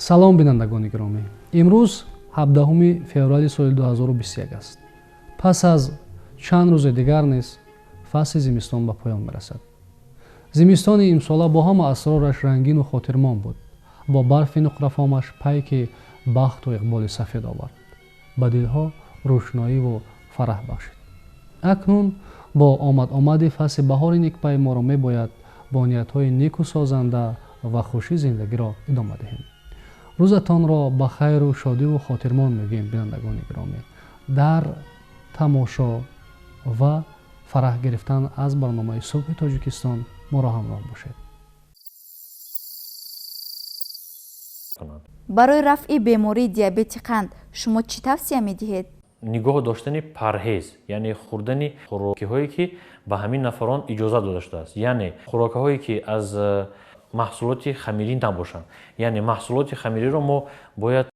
Салом, бинандагони гиромӣ. Имрӯз 17 феврали соли 2021 аст. Пас аз чанд рӯзи дигар низ фасли зимистон ба поён мерасад. Зимистони имсола бо ҳама асрораш рангину хотирмон буд. Бо барфи нуқрафомаш пайки бахту иқболи сафед овард. Ба дилҳо рӯшноиву фараҳ бахшид. Акнун бо омад-омади фасли баҳори никпай моро мебояд бо ниятҳои неку созанда ва хушӣ зиндагиро идома диҳем. Рӯзатонро ба хайру шодиву хотирмон мегӯем, бинандагони гиромӣ. Дар тамошо ва фараҳ гирифтан аз барномаи Субҳи Тоҷикистон моро ҳамроҳ бошед. Барои рафъи бемории диабети қанд шумо чӣ тавсия медиҳед? Нигоҳ доштани парҳез, яъне хӯрдани хӯрокиҳое, ки ба ҳамин нафарон иҷозат дода шудааст, яъне хӯрокҳое, ки аз маҳсулоти хамирӣ набошанд. Яъне маҳсулоти хамириро мо бояд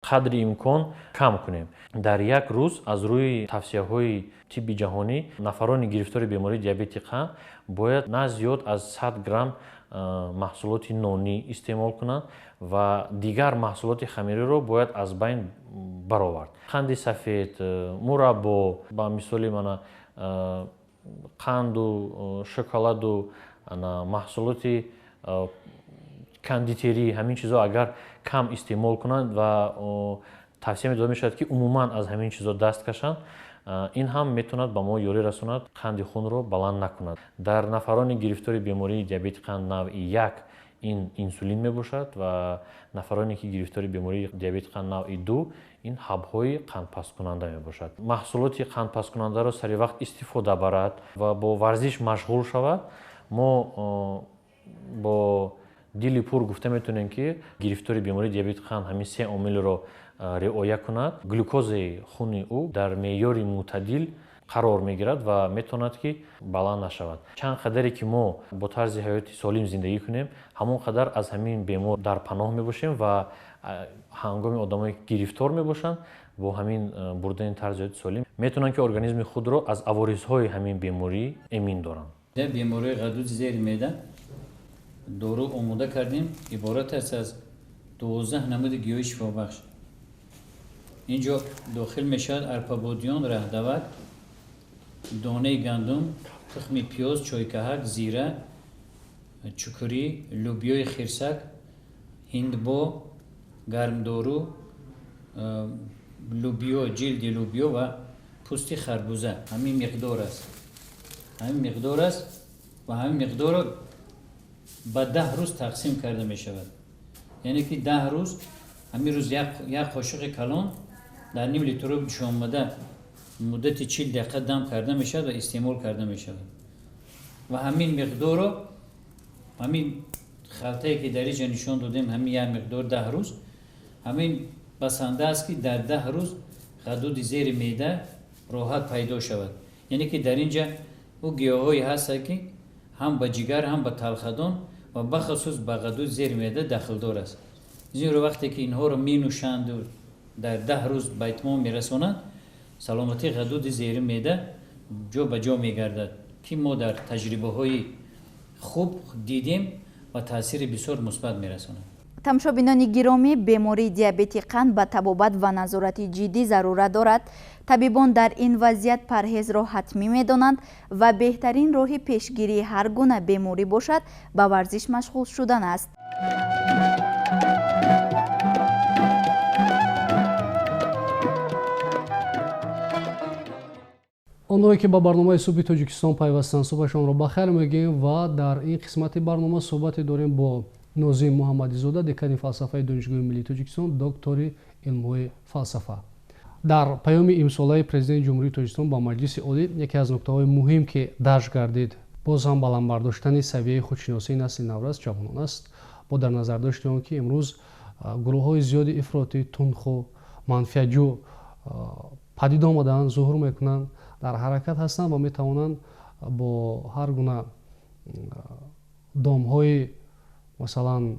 қадри имкон кам кунем. Дар як рӯз аз рӯи тавсияҳои тибби ҷаҳонӣ нафарони гирифтори бемории диабети қанд бояд на зиёд аз 100 грамм маҳсулоти нонӣ истеъмол кунанд ва дигар маҳсулоти хамириро бояд аз байн баровард. Қанди сафед, мураббо, ба мисоли мана қанду шоколаду маҳсулоти кондитерӣ, ҳамин чизҳо агар кам истеъмол кунанд ва тавсия медода мешавад, ки умуман аз ҳамин чизҳо даст кашанд, ин ҳам метавонад ба мо ёрӣ расонад, қанди хунро баланд накунад. Дар нафарони гирифтори бемории диабети қанд навъи 1 ин инсулин мебошад ва нафароне ки гирифтори бемории диабети қанд навъи 2 ин ҳабҳои қандпасткунанда мебошад. Маҳсулоти қандпасткунандаро сари вақт истифода барад ва бо варзиш машғул шавад, мо бо дили пур гуфта метавонем, ки гирифтори бемории диабети қанд ҳамин се омилро риоя кунад, глюкозаи хуни ӯ дар меъёри мӯътадил қарор мегирад ва метавонад, ки баланд нашавад. Чанд қадаре ки мо бо тарзи ҳаёти солим зиндагӣ кунем, ҳамон қадар аз ҳамин бемор дар паноҳ мебошем ва ҳангоми одамое ки гирифтор мебошанд, бо ҳамин бурдани тарзи ҳаёти солим метавонанд, ки организми худро аз аворизҳои ҳамин беморӣ эмин доранд. Бемории ғадуди зери меъда дору омода кардем, иборат аст аз 12 намуди гиёҳи шифобахш. Инҷо дохил мешавад арпабодиён, раҳдавак, донаи гандум, тухми пиёз, чойкаҳак, зира, чукурӣ, лӯбиёи хирсак, ҳиндбо, гармдору, лӯбиё, ҷилди лӯбиё ва пӯсти харбуза. Ҳамин миқдор аст. Ҳамин миқдор аст ва ҳамин миқдорро ба 10 рӯз тақсим карда мешавад. Яъне ки 10 рӯз, ҳамин рӯз як қошуқи калон дар ним литр об ҷӯшомада муддати 40 дақиқа дам карда мешавад ва истеъмол карда мешавад. Ва ҳамин миқдорро, ҳамин халтае ки дар инҷо нишон додем, ҳамин як миқдор 10 рӯз, ҳамин басанда аст, ки дар 10 рӯз ғадуди зери меъда роҳат пайдо шавад. Яъне ки дар инҷа ӯ гиёҳҳое ҳастанд, ки ҳам ба ҷигар, ҳам ба талхадон ва бахусус ба ғадуди зери меъда дахлдор аст. Зеро вақте ки инҳоро менӯшанду дар 10 рӯз ба итмом мерасонанд, саломатии ғадуди зери меъда ҷо ба ҷо мегардад, ки мо дар таҷрибаҳои хуб дидем ва таъсири бисёр мусбат мерасонад. Тамошобинони гиромӣ, бемории диабети қанд ба табобат ва назорати ҷиддӣ зарурат дорад. Табибон дар ин вазъият парҳезро ҳатмӣ медонанд ва беҳтарин роҳи пешгирии ҳар гуна беморӣ бошад ба варзиш машғул шудан аст. Онҳое ки ба барномаи Субҳи Тоҷикистон пайвастанд, субҳашонро ба хайр мегӯем ва дар ин қисмати барнома суҳбате дорем бо Нозим Муҳаммадизода, декани фалсафаи Донишгоҳи миллии Тоҷикистон, доктори илмҳои фалсафа. Дар паёми имсолаи президенти Ҷумҳурии Тоҷикистон ба Маҷлиси Олӣ яке аз нуктаҳои муҳим, ки дарҷ гардид, боз ҳам баланд бардоштани савияи худшиносии насли наврас ҷавонон аст, бо дар назар дошти он ки имрӯз гурӯҳҳои зиёди ифротӣ, тундхӯ, манфиатҷӯ падид омадаанд, зуҳур мекунанд, дар ҳаракат ҳастанд ва метавонанд бо ҳар гуна домҳои масалан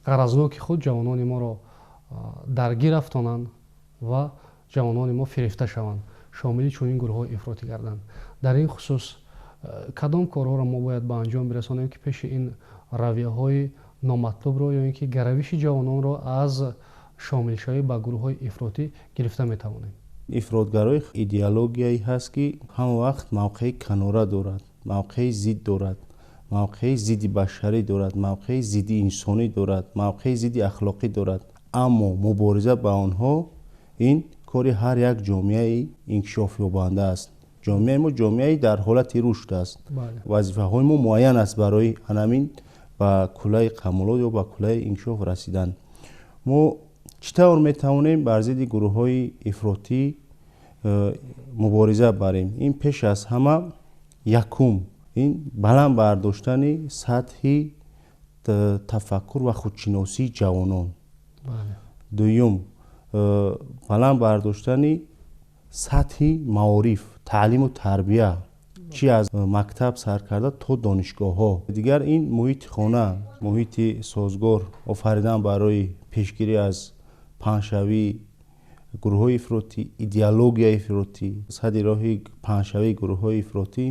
ғаразноки худ ҷавонони моро даргир афтонанд ва ҷавонони мо фирефта шаванд, шомили чунин гурӯҳҳои ифротӣ гарданд. Дар ин хусус кадом корҳоро мо бояд ба анҷом бирасонем, ки пеши ин равияҳои Номатлубро ё ин ки гаравиши ҷавононро аз шомилшавӣ ба гурӯҳҳои ифротӣ гирифта метавонем? Ифротгароӣ идеологияе ҳаст, ки ҳама вақт мавқеи канора дорад, мавқеи зидд дорад, мавқеи зидди башарӣ дорад, мавқеи зидди инсонӣ дорад, мавқеи зидди ахлоқӣ дорад. Аммо мубориза ба онҳо ин кори ҳар як ҷомеаи инкишофёбанда аст. Ҷомеаи мо ҷомеаи дар ҳолати рушд аст. Вазифаҳои мо муайян аст барои ҳанамин ба куллаи камолот ё ба куллаи инкишоф расидан. Мо чӣ тавр метавонем бар зидди гурӯҳҳои ифротӣ мубориза барем? Ин пеш аз ҳама якум ин баланд бардоштани сатҳи тафаккур ва худшиносии ҷавонон. Дуюм, баланд бардоштани сатҳи маориф, таълиму тарбия, чӣ аз мактаб сар карда то донишгоҳҳо. Дигар ин муҳити хона, муҳити созгор офаридан барои пешгирӣ аз паҳншавии гурӯҳҳои ифротӣ, идеологияи ифротӣ, садди роҳи паҳншавии гурӯҳҳои ифротӣ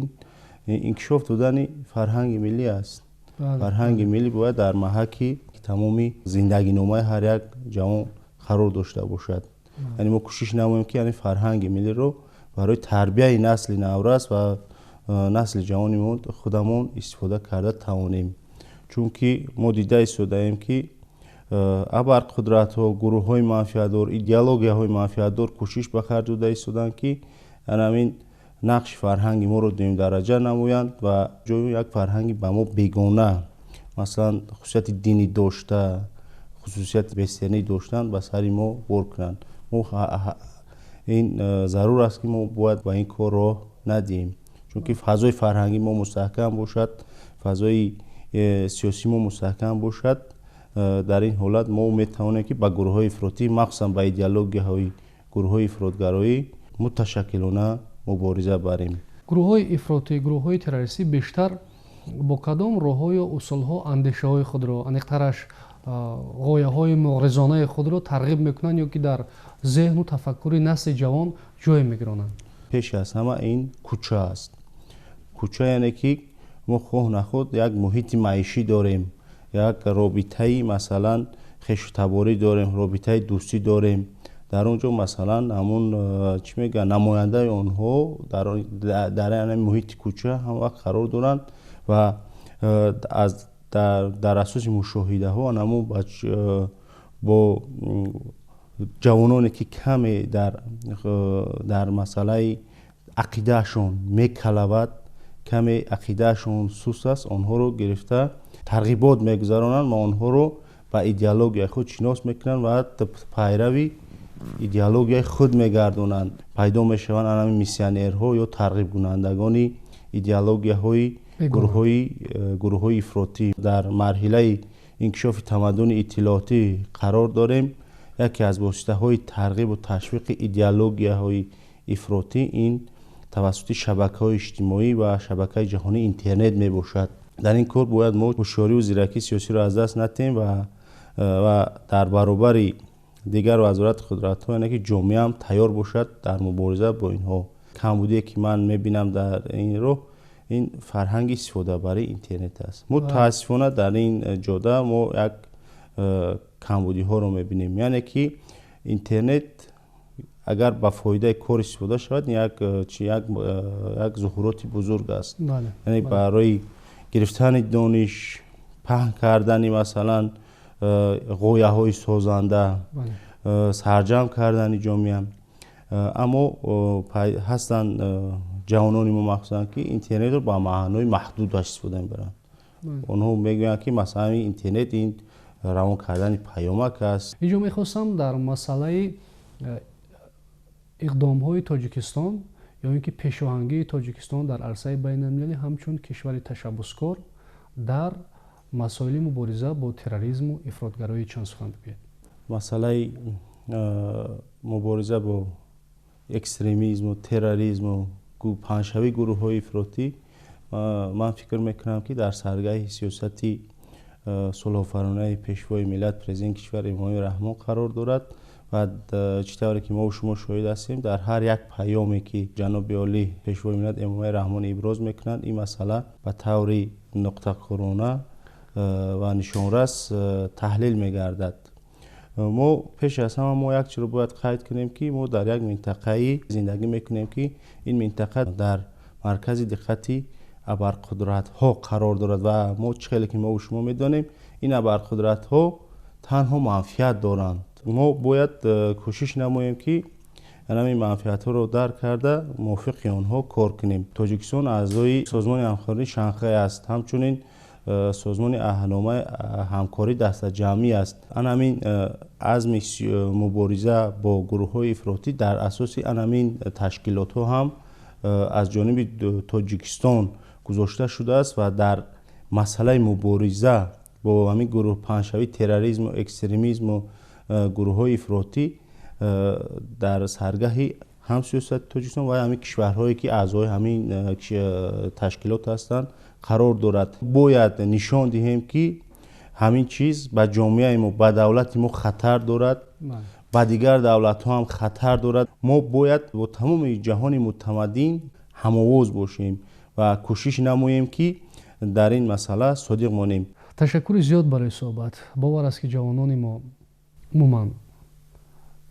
инкишоф додани фарҳанги миллӣ аст. Фарҳанги миллӣ бояд дар маҳаки тамоми зиндагиномаи ҳар як ҷавон қарор дошта бошад. Яъне мо кӯшиш намоем, ки яъне фарҳанги миллиро барои тарбияи насли наврас ва насли ҷавони мо худамон истифода карда тавонем. Чунки мо дида истодаем, ки абарқудратҳо, гурӯҳҳои манфиатдор, идеологияҳои манфиатдор кӯшиш ба харҷ дода истоданд, ки ҳамин нақши фарҳанги моро дуюмдараҷа намоянд ва ҷои як фарҳанги ба мо бегона, масалан хусусияти динӣ дошта, хусусияти вестернӣ доштан ба сари мо бор кунанд. Мо ин зарур аст, ки мо бояд ба ин кор роҳ надиҳем, чунки фазои фарҳангии мо мустаҳкам бошад, фазои сиёсии мо мустаҳкам бошад, дар ин ҳолат мо метавонем, ки ба гурӯҳҳои ифротӣ, махсусан ба идеологияҳои гурӯҳҳои ифротгароӣ муташаккилона мубориза барем. Гурӯҳҳои ифротӣ, гурӯҳҳои террористӣ бештар бо кадом роҳҳо ё усулҳо андешаҳои худро, аниқтараш ғояҳои муғризонаи худро тарғиб мекунанд ё ки дар зеҳну тафаккури насли ҷавон ҷой мегиронанд? Пеш аз ҳама ин кӯча аст. Кӯча, яъне ки мо хоҳ нахоҳ як муҳити маишӣ дорем, як робитаи масалан хешутаборӣ дорем, робитаи дӯстӣ дорем. Дар он ҷо масалан ҳамун чӣ мегӯянд, намояндаи онҳо дар муҳити кӯча ҳам вақт қарор доранд ва аз дар асоси мушоҳидаҳо ҳамун бо ҷавононе, ки каме дар масъалаи ақидаашон мекалавад, каме ақидаашон суст аст, онҳоро гирифта тарғибот мегузаронанд ва онҳоро ба идеологияи худ шинос мекунанд ва пайрави идеологияи худ мегардонанд. Пайдо мешаванд ҳамин миссионерҳо ё тарғибкунандагони идеологияҳои гурӯҳҳои ифротӣ. Дар марҳилаи инкишофи тамаддуни иттилоотӣ қарор дорем. Яке аз воситаҳои тарғибу ташвиқи идеологияҳои ифротӣ ин тавассути шабакаҳои иҷтимоӣ ва шабакаи ҷаҳонии интернет мебошад. Дар ин кор бояд мо ҳушёриву зиракии сиёсиро аз даст натиҳем ва дар баробари дигар вазорати қудратҳо, яъне ки ҷомеаам тайёр бошад дар мубориза бо инҳо. Камбудие, ки ман мебинам дар ин роҳ, ин фарҳанги истифодабарии интернет аст. Мутаассифона дар ин ҷода мо як камбудиҳоро мебинем, яъне ки интернет агар ба фоидаи кор истифода шавад, як зуҳуроти бузург аст, яъне барои гирифтани дониш, паҳн кардани масалан ғояҳои созанда, сарҷамъ кардани ҷомеа. Аммо ҳастанд ҷавонони мо махсусан, ки интернетро ба маънои маҳдудаш истифода мебаранд. Онҳо мегӯянд, ки масалан интернет ин равон кардани паёмак аст. Инҷо мехостам дар масъалаи иқдомҳои Тоҷикистон ё ин ки пешоҳангии Тоҷикистон дар арсаи байналмилалӣ ҳамчун кишвари ташаббускор дар масоили мубориза бо терроризму ифротгароӣ чанд сухан бигӯед. Масъалаи мубориза бо экстремизму терроризму паҳншавии гурӯҳҳои ифротӣ, ман фикр мекунам, ки дар саргаҳи сиёсати сулҳофаронаи Пешвои миллат, Президенти кишвар Эмомалӣ Раҳмон қарор дорад. Ва чӣ тавре ки мо шумо шоҳид ҳастем, дар ҳар як паёме, ки ҷаноби олӣ, Пешвои миллат Эмомалӣ Раҳмон иброз мекунанд, ин масъала ба таври нуқтакорона. ва нишонрас таҳлил мегардад. Мо пеш аз ҳама мо як чиро бояд қайд кунем, ки мо дар як минтақаи зиндагӣ мекунем, ки ин минтақа дар маркази диққати абарқудратҳо қарор дорад ва мо чӣ хеле ки мо шумо медонем, ин абарқудратҳо танҳо манфиат доранд. Мо бояд кӯшиш намоем, ки ҳамин манфиатҳоро дарк карда мувофиқи онҳо кор кунем. Тоҷикистон аъзои Созмони ҳамкории Шанхай аст, ҳамчунин Созмони аҳдномаи ҳамкории дастаҷамъӣ аст. Ан ҳамин азми мубориза бо гурӯҳҳои ифротӣ дар асоси ан ҳамин ташкилотҳо ҳам аз ҷониби Тоҷикистон гузошта шудааст ва дар масъалаи мубориза бо ҳамин гурӯҳ паҳншавии терроризму экстремизму гурӯҳҳои ифротӣ дар саргаҳи ҳам сиёсати Тоҷикистон ва ҳамин кишварҳое ки аъзои ҳамин ташкилот ҳастанд қарор дорад. Бояд нишон диҳем, ки ҳамин чиз ба ҷомеаи мо, ба давлати мо хатар дорад, ба дигар давлатҳо ҳам хатар дорад. Мо бояд бо тамоми ҷаҳони мутамаддин ҳамовоз бошем ва кӯшиш намоем, ки дар ин масъала содиқ монем. Ташаккури зиёд барои суҳбат. Бовар аст, ки ҷавонони мо, умуман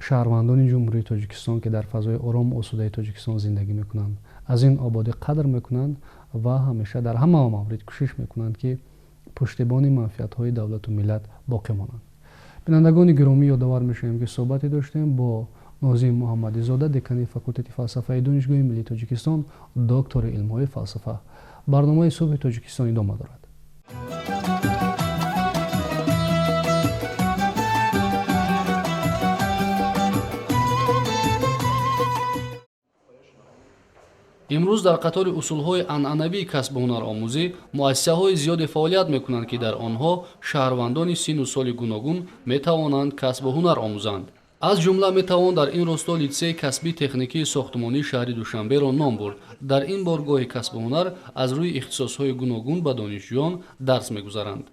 шаҳрвандони Ҷумҳурии Тоҷикистон, ки дар фазои орому осудаи Тоҷикистон зиндагӣ мекунанд, аз ин ободӣ қадр мекунанд ва ҳамеша дар ҳама маврид кӯшиш мекунанд, ки пуштибони манфиатҳои давлату миллат боқӣ монанд. Бинандагони гиромӣ, ёдовар мешавем, ки суҳбате доштем бо Нозим Муҳаммадизода, декани факултети фалсафаи Донишгоҳи миллии Тоҷикистон, доктори илмҳои фалсафа. Барномаи Субҳи Тоҷикистон идома дорад. Имрӯз дар қатори усулҳои анъанавии касбу ҳунаромӯзӣ муассисаҳои зиёде фаъолият мекунанд, ки дар онҳо шаҳрвандони синну соли гуногун метавонанд касбу ҳунар омӯзанд. Аз ҷумла метавон дар ин росто литсеи касбии техникии сохтмонии шаҳри Душанберо ном бурд. Дар ин боргоҳи касбу ҳунар аз рӯи ихтисосҳои гуногун ба донишҷӯён дарс мегузаранд.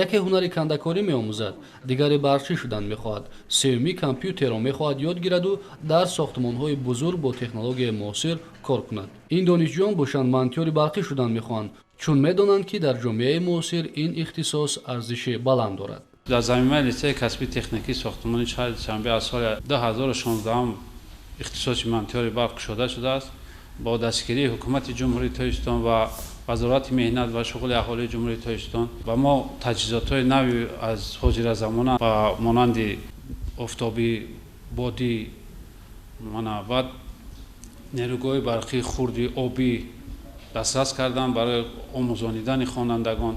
Яке ҳунари кандакорӣ меомӯзад, дигаре барқчӣ шудан мехоҳад, сеюмӣ компютерро мехоҳад ёд гираду дар сохтмонҳои бузург бо технологияи муосир кор кунад. Ин донишҷӯён бошанд мантиёри барқӣ шудан мехоҳанд, чун медонанд, ки дар ҷомеаи муосир ин ихтисос арзиши баланд дорад. Дар замимаи литсеи касбии техникии сохтмонии шаҳри Душанбе аз соли 2016 ихтисоси мантиёри барқ кушода шудааст. Бо дастгирии Ҳукумати Ҷумҳурии Тоҷикистон ва Вазорати меҳнат ва шуғли аҳолии Ҷумҳурии Тоҷикистон ба мо таҷҳизотҳои нави аз ҳозиразамона ба монанди офтобӣ, бодӣ, ва нерӯгоҳи барқии хурди обӣ дастрас карданд барои омӯзонидани хонандагон.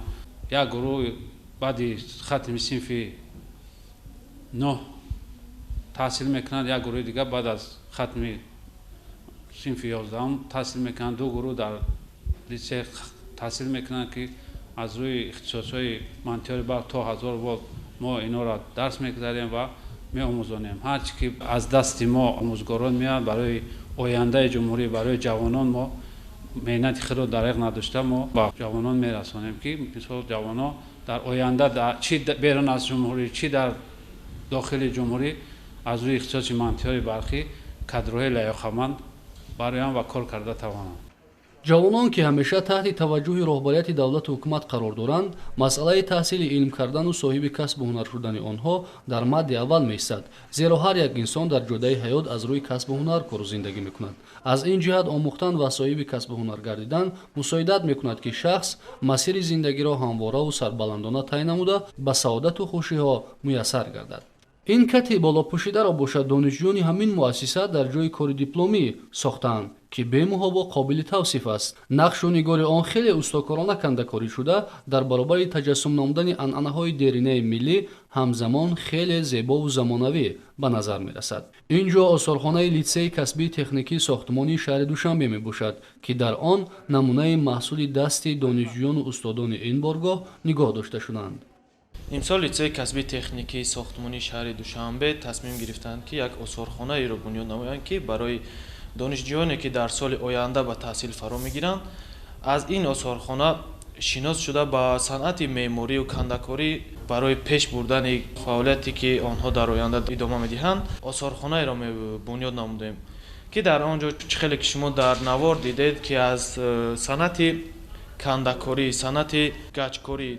Як гурӯҳ баъди хатми синфи 9 таҳсил мекунанд, як гурӯҳи дигар баъд аз хатми синфи 11 таҳсил мекунанд. Ду гурӯҳ дар литсей таҳсил мекунанд, ки аз рӯи ихтисосҳои мантиёри барқ то 1000 волт мо инҳоро дарс мегузарем ва меомӯзонем. Ҳар чӣ ки аз дасти мо омӯзгорон меояд барои ояндаи ҷумҳурӣ, барои ҷавонон мо меҳнати худро дариқ надошта мо ба ҷавонон мерасонем, ки мисол ҷавонон дар оянда чӣ берун аз ҷумҳурӣ, чӣ дар дохили ҷумҳурӣ аз рӯи ихтисоси мантиёри барқӣ кадрҳои лаёқатманд бароянд ва кор карда тавонанд. Ҷавонон, ки ҳамеша таҳти таваҷҷӯҳи роҳбарияти давлату ҳукумат қарор доранд, масъалаи таҳсили илм кардану соҳиби касбу ҳунар шудани онҳо дар мадди аввал меистад, зеро ҳар як инсон дар ҷодаи ҳаёт аз рӯи касбу ҳунар кору зиндагӣ мекунад. Аз ин ҷиҳат омӯхтан ва соҳиби касбу ҳунар гардидан мусоидат мекунад, ки шахс масири зиндагиро ҳамвораву сарбаландона тай намуда ба саодату хушиҳо муяссар гардад. Ин кати болопӯшидаро бошад донишҷӯёни ҳамин муассиса дар ҷои кори дипломӣ сохтаанд, ки бемуҳобо қобили тавсиф аст. Нақшу нигори он хеле устокорона кандакорӣ шуда, дар баробари таҷассум намудани анъанаҳои деринаи миллӣ ҳамзамон хеле зебову замонавӣ ба назар мерасад. Ин ҷо осорхонаи литсеи касбии техникии сохтмонии шаҳри Душанбе мебошад, ки дар он намунаи маҳсули дасти донишҷӯёну устодони ин боргоҳ нигоҳ дошта шудаанд. Имсол литсеи касбии техникии сохтмонии шаҳри Душанбе тасмим гирифтанд, ки як осорхонаеро бунёд намоянд, ки барои донишҷӯёне, ки дар соли оянда ба таҳсил фаро мегиранд, аз ин осорхона шинос шуда ба санъати меъморию кандакорӣ барои пеш бурдани фаъолияте, ки онҳо дар оянда идома медиҳанд, осорхонаеро бунёд намудем, ки дар он ҷо чӣ хеле ки шумо дар навор дидед, ки аз санъати кандакорӣ, санъати гачкорӣ,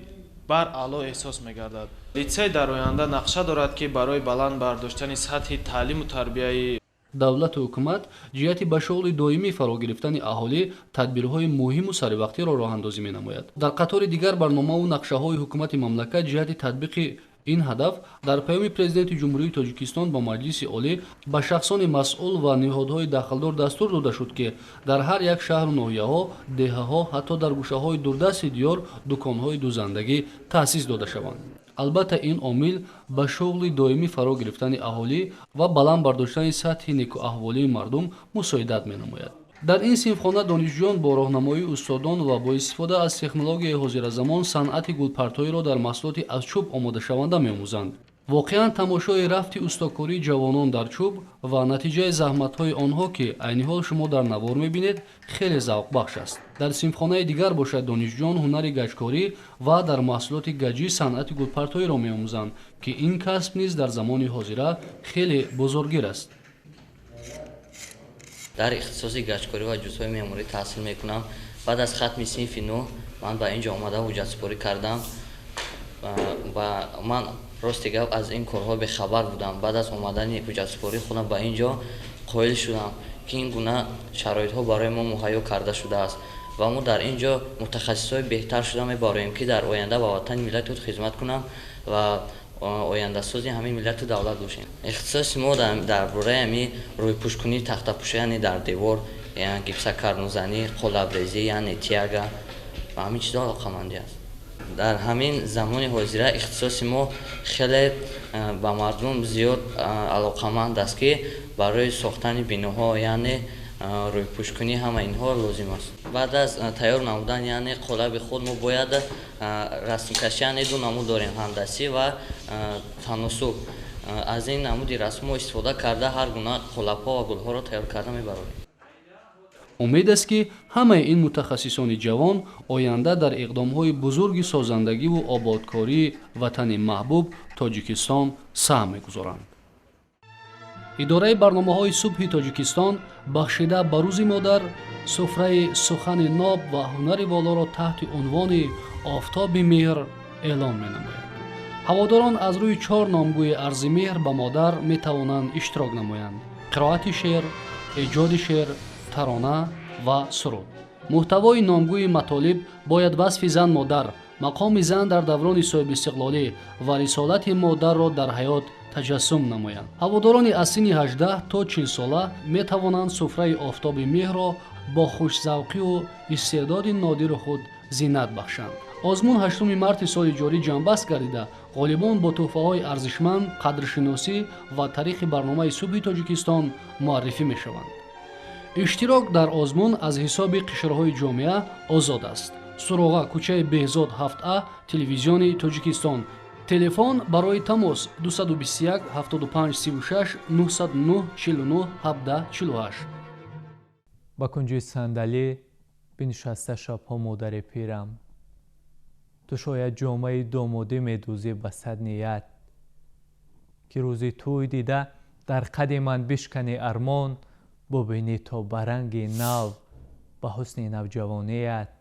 Баръало эҳсос мегардад. Литсей дар оянда нақша дорад, ки барои баланд бардоштани сатҳи таълиму тарбияи Давлату ҳукумат ҷиҳати ба шуғли доимӣ фаро гирифтани аҳолӣ тадбирҳои муҳиму саривақтиро роҳандозӣ менамояд. Дар қатори дигар барномаву нақшаҳои ҳукумати мамлакат ҷиҳати татбиқи ин ҳадаф дар паёми Президенти Ҷумҳурии Тоҷикистон ба Маҷлиси Олӣ ба шахсони масъул ва ниҳодҳои дахлдор дастур дода шуд, ки дар ҳар як шаҳру ноҳияҳо, деҳаҳо, ҳатто дар гӯшаҳои дурдасти диёр дуконҳои дузандагӣ таъсис дода шаванд. Албатта, ин омил ба шуғли доимӣ фаро гирифтани аҳолӣ ва баланд бардоштани сатҳи некуаҳволии мардум мусоидат менамояд. Дар ин синфхона донишҷӯён бо роҳнамоии устодон ва бо истифода аз технологияи ҳозиразамон санъати гулпартоиро дар маҳсулоти аз чӯб омодашаванда меомӯзанд. Воқеан, тамошои рафти устокории ҷавонон дар чӯб ва натиҷаи заҳматҳои онҳо, ки айни ҳол шумо дар навор мебинед, хеле завқбахш аст. Дар синфхонаи дигар бошад, донишҷӯён ҳунари гаҷкорӣ ва дар маҳсулоти гаҷӣ санъати гулпартоиро меомӯзанд, ки ин касб низ дар замони ҳозира хеле бозоргир аст. Дар ихтисоси гаҷкорӣ ва ҷузъҳои меъморӣ таҳсил мекунам. Баъд аз хатми синфи 9 ман ба ин ҷо омада ҳуҷҷатсупорӣ кардам ва ман, рости гап, аз ин корҳо бехабар будам. Баъд аз омадани ҳуҷҷатсупории худам ба ин ҷо қоил шудам, ки ин гуна шароитҳо барои мо муҳайё карда шудааст ва мо дар ин ҷо мутахассисҳои беҳтар шуда мебароем, ки дар оянда ба ватани миллати худ хизмат кунам ва ояндасози ҳамин миллату давлат бошем. Ихтисоси мо дар бораи ҳамин рӯйпӯшкунии тахтапӯша, яъне дар девор, гипсакарнозанӣ, қолабрезӣ, яъне тяга ва ҳамин чизҳо алоқамандӣ аст. Дар ҳамин замони ҳозира ихтисоси мо хеле ба мардум зиёд алоқаманд аст, ки барои сохтани биноҳо, яъне рӯйпӯшкунӣ, ҳама инҳо лозим аст. Баъд аз тайёр намудан, яъне қолаби худ, мо бояд расмкашӣ, яъне ду намуд дорем: ҳандасӣ ва таносуб. Аз ин намуди расмҳо истифода карда, ҳар гуна қолабҳо ва гулҳоро тайёр карда мебарорем. Умед аст, ки ҳамаи ин мутахассисони ҷавон оянда дар иқдомҳои бузурги созандагиву ободкории ватани маҳбуб Тоҷикистон саҳм мегузоранд. Идораи барномаҳои Субҳи Тоҷикистон бахшида ба Рӯзи модар суфраи сухани ноб ва ҳунари волоро таҳти унвони «Офтоби меҳр» эълон менамояд. Ҳаводорон аз рӯи чор номгӯи арзи меҳр ба модар метавонанд иштирок намоянд: қироати шеър, эҷоди шеър, тарона ва суруд. Муҳтавои номгӯи матолиб бояд васфи зан модар, мақоми зан дар даврони соҳибистиқлолӣ ва рисолати модарро дар ҳаёт таҷассум намоянд. Ҳаводорони аз синни 18 то 40 сола метавонанд суфраи «Офтоби меҳрро» бо хушзавқиву истеъдоди нодири худ зинат бахшанд. Озмун 8 марти соли ҷорӣ ҷамъбаст гардида, ғолибон бо тӯҳфаҳои арзишманд, қадршиносӣ ва тариқи барномаи Субҳи Тоҷикистон муаррифӣ мешаванд. Иштирок дар озмун аз ҳисоби қишрҳои ҷомеа озод аст. Суроға: кӯчаи Беҳзод, 7А, Телевизиони Тоҷикистон. Телефон барои тамос: 221 75 36 909 49 17 48. Ба кунҷи сандалӣ бинишаста шабҳо модари пирам, ту шояд ҷомаи домодӣ медӯзӣ ба сад ният, ки рӯзи тӯй дида дар қади ман бишкани армон, бубинӣ то ба ранги нав, ба ҳусни навҷавоният.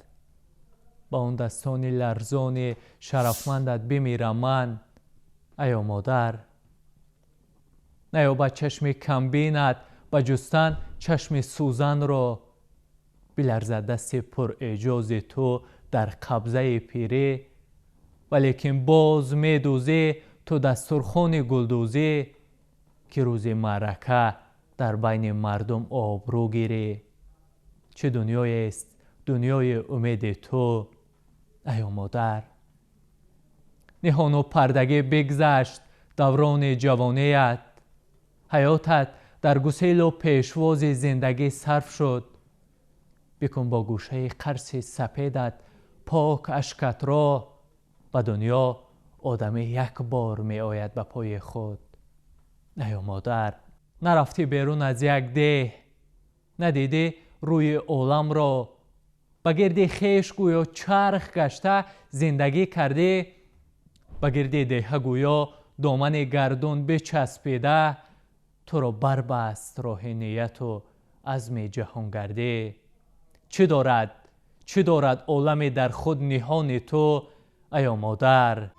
Ба он дастони ларзони шарафмандат бимирам ман, аё модар. Наёбад чашми камбинат ба ҷустан чашми сӯзанро, биларзад дасти пурэъҷози ту дар қабзаи пирӣ, валекин боз медӯзӣ ту дастурхони гулдӯзӣ, ки рӯзи маърака дар байни мардум обрӯ гирӣ. Чӣ дунёест дунёи умеди ту, аё модар. Ниҳону пардагӣ бигзашт даврони ҷавоният, ҳаётат дар гуселу пешвози зиндагӣ сарф шуд. Бикун бо гӯшаи қарси сапедат пок ашкатро, ба дунё одамӣ як бор меояд ба пои худ, аё модар. Нарафтӣ берун аз як деҳ, надидӣ рӯи оламро, ба гирди хеш гӯё чарх гашта зиндагӣ кардӣ, ба гирди деҳа гӯё домани гардун бичаспида, туро барбаст роҳи нияту азми ҷаҳонгардӣ. Чӣ дорад, чӣ дорад оламе дар худ ниҳони ту, Аё модар.